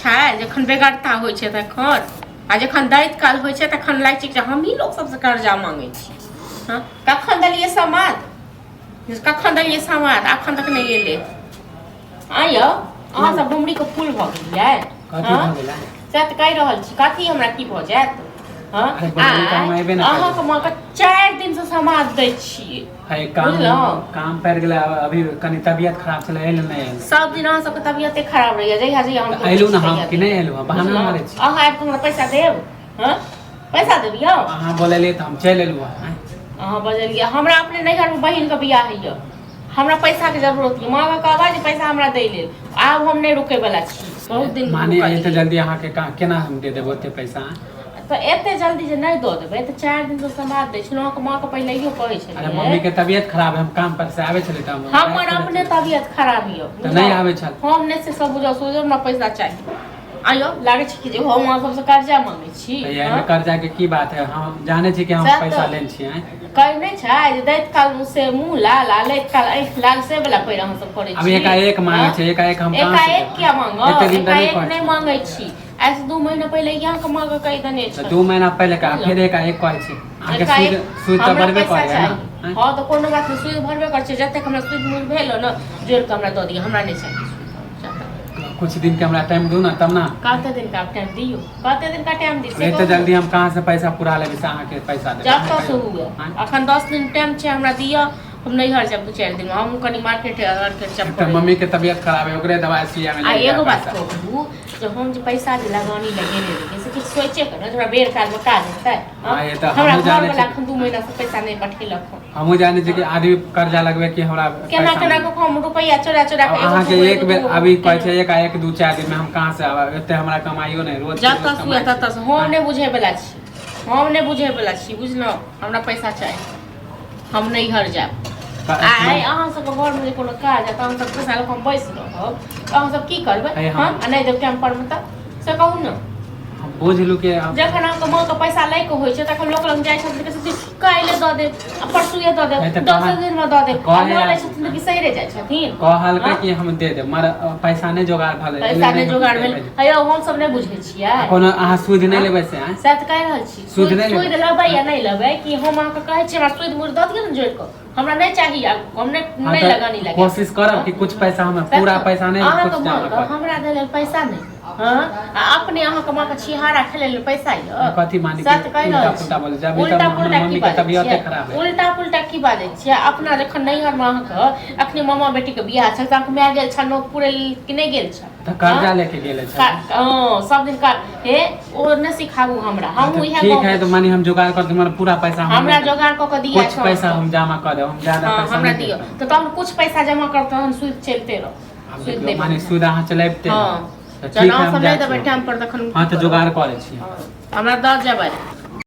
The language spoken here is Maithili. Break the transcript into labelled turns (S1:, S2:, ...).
S1: छै जखन बेगरता होइ छै तखन आ जखन दैत काल होइ छै तखन लागै छै जे हमही लोक सबसँ कर्जा मांगै छी। हँ, कखन देलियै समाद, कखन देलियै समाद, अखन तक नहि एलै। आँ यौ, अहाँ सब डुमरीके फूल भऽ गेलियै?
S2: कथी
S1: हँ
S2: भऽ गेलै?
S1: से तऽ कहि रहल छी, कथी हमरा की भऽ जायत? हँ,
S2: अरे बजली तऽ हम अयबे ने करबै।
S1: अहाँके माँके 4 दिनसँ समाद दै छियै।
S2: अरे काम
S1: बुझलहुँ?
S2: काम पड़ि गेलै। आब अभी कनि तबियत खराब छलै, एहि लेल नहि आयल।
S1: सब दिन अहाँ सबके तबियते खराब रहैया, जहिया जहिया हम
S2: तऽ अयलहुँ ने हम कि नहि अयलहुँ? बहाना
S1: बुझलहुँ?
S2: मारै छी।
S1: अहाँ आबि कऽ हमरा पैसा देब? हँ, पैसा देब यौ?
S2: अहाँ बोलेलियै तऽ हम चलि एलहुँ हँ।
S1: अहाँ बजलियै, हमरा अपने नैहरमे बहिनके बियाह होइए, हमरा पैसाके जरूरत यऽ। माँ कहबै जे पैसा हमरा दै लेल। आब हम नहि रुकैवला छी, बहुत दिन
S2: माने
S1: रुकलियै।
S2: एते जल्दी अहाँके केना हम दे देब ओते पैसा?
S1: तऽ एते जल्दी जे नहि दऽ देबै तऽ 4 दिनसँ समाद दै छलहुँ अहाँके माँके, पहिलैयो कहै
S2: अरे
S1: छलियै।
S2: मम्मी के तबियत खराब है, हम काम पर से आबै छलै तऽ हम
S1: हमर अपने तबियत खराब यऽ।
S2: तऽ नहि आबै छल।
S1: हम नहि से सब बुझल सुझल, हमरा पैसा चाही। आयो लागै छै कि जे हम अहाँ सबसँ कर्जा मांगै छी।
S2: तऽ एहिमे
S1: हँ?
S2: कर्जा के की बात है? हम जानै छी कि हम
S1: सएह तऽ।
S2: पैसा लेने छियै।
S1: कहै नहि छै जे दैत काल से मुँह लाल आ लैत काल आँखि लाल, से वला पैर अहाँ सब करै
S2: अब
S1: छी।
S2: एकाएक मांगे
S1: हँ?
S2: छै, एकाएक हम कहाँ से
S1: एकाएक
S2: देब?
S1: किया मांगब?
S2: एते दिन तऽ नहि
S1: एकाएक
S2: कहै
S1: नहि
S2: छी।
S1: मांगै छी, आइ से 2 महीना पहिले अहाँके माँके कहि देने
S2: तऽ
S1: छल।
S2: 2 महीना पहिले का फेर एकाएक कहै छी अहाँके?
S1: एकाएक
S2: सूद सूद तऽ
S1: हमरा
S2: बढ़बे
S1: पैसा
S2: करै है
S1: चाही।
S2: ने? आँय?
S1: हँ, तऽ कोनो बात नहि, सूद भरबे करै छै। जतेक हमरा सूद मूल भेल ने, जोड़ि कऽ हमरा दऽ दिअ, हमरा नहि चाही सूद।
S2: कुछ दिन के हमरा टाइम दू ने तब ने।
S1: कते दिन का टाइम दियौ? कते दिन का टाइम दी से
S2: एते
S1: कहू?
S2: जल्दी हम कहाँ से पैसा पूरा लेबै से अहाँके पैसा देबै?
S1: जब तक से हुए।
S2: आँय?
S1: अखन 10 दिन टाइम छै, हमरा दिअ, हम नैहर जायब 2-4 दिन, हम कनि मार्केट आर्केट
S2: तऽ
S1: चक्कर।
S2: मम्मी के तबियत खराब है, ओकरे दवाई सुइया में
S1: आ
S2: लागि
S1: एगो
S2: जाए
S1: बात
S2: पैसा।
S1: कहू जे हम जे पैसा जे लगानी लगेने रहियै से किछु सोचे के ने जे हमरा बेर काल मे काज हेतै?
S2: हाँ, ये तऽ
S1: हमरा
S2: हमहूँ
S1: घर
S2: जानै
S1: वाला
S2: छी।
S1: एखन 2 महीना से पैसा नहि पठेलक हन।
S2: हमहूँ जानै छी कि आदमी कर्जा लगबै कि हमरा
S1: केना
S2: पैसा
S1: केना
S2: मिलत।
S1: कऽ कऽ हम रुपैआ चोरा चोरा
S2: आब
S1: कऽ एगो
S2: अहाँके
S1: दूगो
S2: एक
S1: एगो
S2: बेर
S1: दूगो
S2: अभी कहै छै
S1: केलहुँ।
S2: एकाएक 2-4 दिन में हम कहाँ से आब? एते हमरा कमाइयो नहि, रोज के
S1: जतऽ
S2: रोज
S1: सुए
S2: कमाइ
S1: ततऽ
S2: छी।
S1: से। हम नहि बुझै वला छी, हम नहि बुझै वला छी, बुझलहुँ? हमरा पैसा चाही, हम नैहर जायब। आइ अहाँ सबके घरमे जे कोनो काज हैत, अहाँ सब पैसा लऽ कऽ हम बैस रहब तऽ अहाँ सब की करबै?
S2: अरे
S1: हँ, आ नहि देब टाइम पर मे तऽ से कहू ने।
S2: हम बुझलू कि हम
S1: जखन अहाँके माँके पैसा लै के होइ छै तखन लोक लग जाइ छथिन तऽ कहै छथिन काल्हि दऽ देब आ परसुए दऽ देब,
S2: नहि तऽ
S1: 10 दिनमे दऽ देब, आ
S2: कहे
S1: लऽ लै छथिन तऽ बिसैरे जाइ छथिन।
S2: कहलकै
S1: हँ?
S2: कि हम दे देब, मगर पैसा नहि जोगाड़ भेलै।
S1: पैसा नहि जोगाड़ भेल। हे यौ, हम सब नहि बुझै छियै।
S2: कोनो अहाँ सूद नहि
S1: हँ?
S2: लेबै से? आँय?
S1: सएह तऽ कहि रहल छी।
S2: सूद नहि
S1: सूद
S2: लेबै?
S1: लेबै या नहि लेबै कि हम अहाँके कहै छी, हमरा सूद मुद दऽ दिअ ने जोड़ि कऽ, हमरा नहि चाही आब, हम नहि
S2: हाँ
S1: नहि
S2: तऽ
S1: लगानी लगायब।
S2: कोशिश करब कि कुछ पैसा हमे पूरा पैसा नहि,
S1: अहाँके
S2: कुछ जमा
S1: माँके
S2: करब।
S1: हमरा दै लेल पैसा नहि, हँ, आ अपने अहाँके माँके छिहारा खेलै लेल पैसा यऽ?
S2: कथी माने कि
S1: सएह तऽ कहि
S2: उल्टा
S1: रहल छी।
S2: पुल्टा बोलै छै। अभी तऽ
S1: उल्टा
S2: हमर
S1: पुल्टा की
S2: मम्मी के
S1: बाजै
S2: तबियते
S1: छियै?
S2: खराब है।
S1: उल्टा पुल्टा की बाजै छियै? अपना जखन नैहरमे अहाँके अखने मामा बेटीके बियाह छल तऽ अहाँके माय गेल छल नोत पुरै लेल कि नहि गेल छल?
S2: तऽ कर्जा
S1: हँ?
S2: लेके गेले छल।
S1: हँ, सब दिन का हे ओ नहि सिखाबू हमरा, हमहूँ
S2: तऽ
S1: इएह
S2: ठीक
S1: गाँवके
S2: है, तऽ
S1: छी।
S2: मानी हम जोगाड़ कर देब, पूरा पैसा हम
S1: हमरा
S2: नहि देब।
S1: जोगाड़ कऽ कऽ दिअ।
S2: कुछ पैसा हम जमा कर देब, हम ज्यादा
S1: हँ,
S2: पैसा
S1: हमरा
S2: नहि
S1: दिअ
S2: देब।
S1: तऽ तहन कुछ पैसा जमा करब तहन सूद चलिते रह।
S2: आब
S1: सूद
S2: देखियौ
S1: नहि
S2: माने
S1: बनतै।
S2: सूद अहाँ चलाबिते
S1: हँ।
S2: रहब। तऽ
S1: जहन
S2: ठीक है,
S1: अहाँ
S2: हम
S1: सब
S2: जाइ
S1: नहि देबै
S2: छी।
S1: टाइम पर तखन
S2: हँ,
S1: की
S2: तऽ
S1: करब?
S2: जोगाड़ करै छी।
S1: हँ, हमरा दऽ जेबै।